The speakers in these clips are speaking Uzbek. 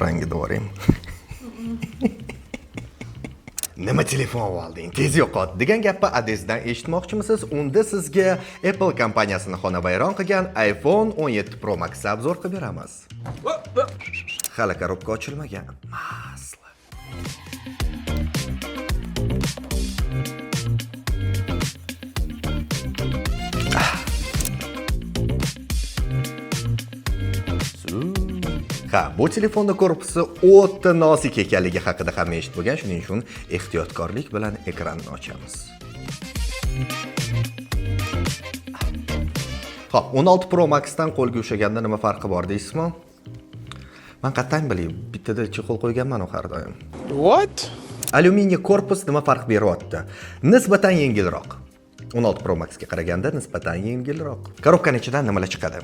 Rangi devoraymi? Nima telefon olding? Tez yo'qot degan gapni adresidan eshitmoqchimisiz? Unda sizga Apple kompaniyasini xonavayron qilgan iPhone 17 Pro Max обзор qilib beramiz. Hali коробка ochilmagan. Масло. Ha, bu telefonni korpusi o'ta nozik ekanligi haqida hamma eshitib bo'lgan, shuning uchun ehtiyotkorlik bilan ekranni ochamiz. Xo'p, 16 Pro Max'dan qo'lga ushlaganda nima farqi bor deysizmi? Man qattan bilay, bittada чехол qo'yganman u har doim. What? Alyuminiy korpus nima farq beryapti? Nisbatan yengilroq. 16 Pro Max'ga qaraganda nisbatan yengilroq. Коробка ni ichidan nimalar chiqadi?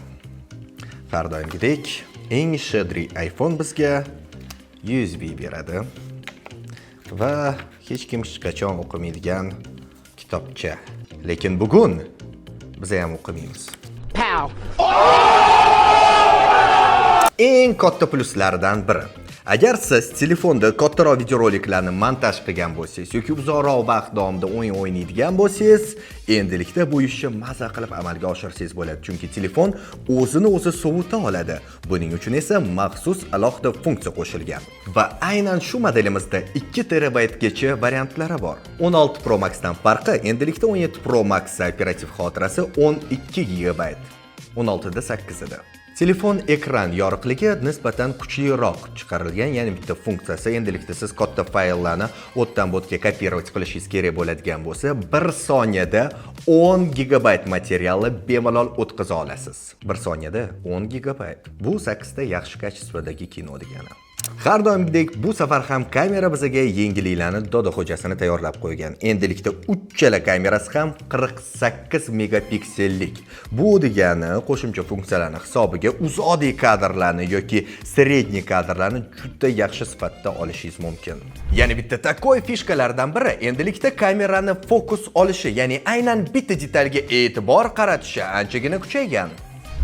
Har doimgidek, eng щедрый iPhone bizga USB beradi va hech kim hech qachon o'qimaydigan kitobcha. Lekin bugun biz ham o'qimaymiz. Pow. Eng katta plyuslaridan biri. Agar siz telefonda kattaroq videoroliklarni montaj qilgan bo'lsangiz yoki uzoqroq vaqt davomida o'yin o'ynaydigan bo'lsangiz, endilikda bu ishni maza qilib amalga oshirsangiz bo'ladi, chunki telefon o'zini o'zi sovuta oladi. Buning uchun esa maxsus alohida funksiya qo'shilgan. Va aynan shu modelimizda 2 terabaytgacha variantlari bor. 16 Pro Max'dan farqi, endilikda 17 Pro Max operativ xotirasi 12 GB. 16 da 8 edi. Telefon ekran yorug'ligi nisbatan kuchliroq chiqarilgan, ya'ni bitta funksiyasi: endilikda siz katta fayllarni o'tdan bu yerga копировать qilishingiz kerak bo'ladigan bo'lsa, 1 soniyada 10 gigabayt materialni bemalol o'tkaza olasiz. 1 soniyada 10 gigabayt. Bu 8 ta yaxshi качество dagi kino degani. Har doimgidek, bu safar ham kamera bizga yengilliklarni doda xo'jasini tayyorlab qo'ygan. Endilikda uchala kamerasi ham 48 megapiksellik. Bu degani qo'shimcha funksiyalarni hisobiga uzoqdagi kadrlarni yoki средний kadrlarni juda yaxshi sifatda olishingiz mumkin. Yana bitta такой фишка lardan biri, endilikda kamerani fokus olishi, ya'ni aynan bitta detalga e'tibor qaratishi anchagina kuchaygan.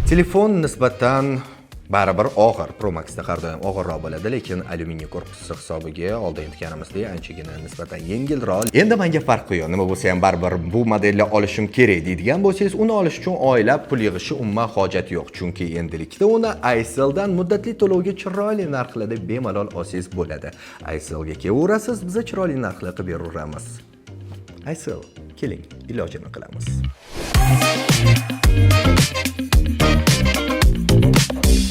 Telefon nisbatan baribir og'ir. Pro Maxda har doim og'irroq bo'ladi, lekin alyuminiy korpusi hisobiga, oldin aytganimizdek, anchagina nisbatan yengilroq. Endi menga farqi yo'q, nima bo'lsa ham baribir bu modelni olishim kerak deydigan bo'lsangiz, uni olish uchun oylab pul yig'ishni umuman hojati yo'q, chunki endilikda uni Ayseldan muddatli to'lovga chiroyli narxlarda bemalol olsangiz bo'ladi. Ayselga kelaverasiz, biza chiroyli narxlar qilib beraveramiz. Aysel, keling, ilojini qilamiz.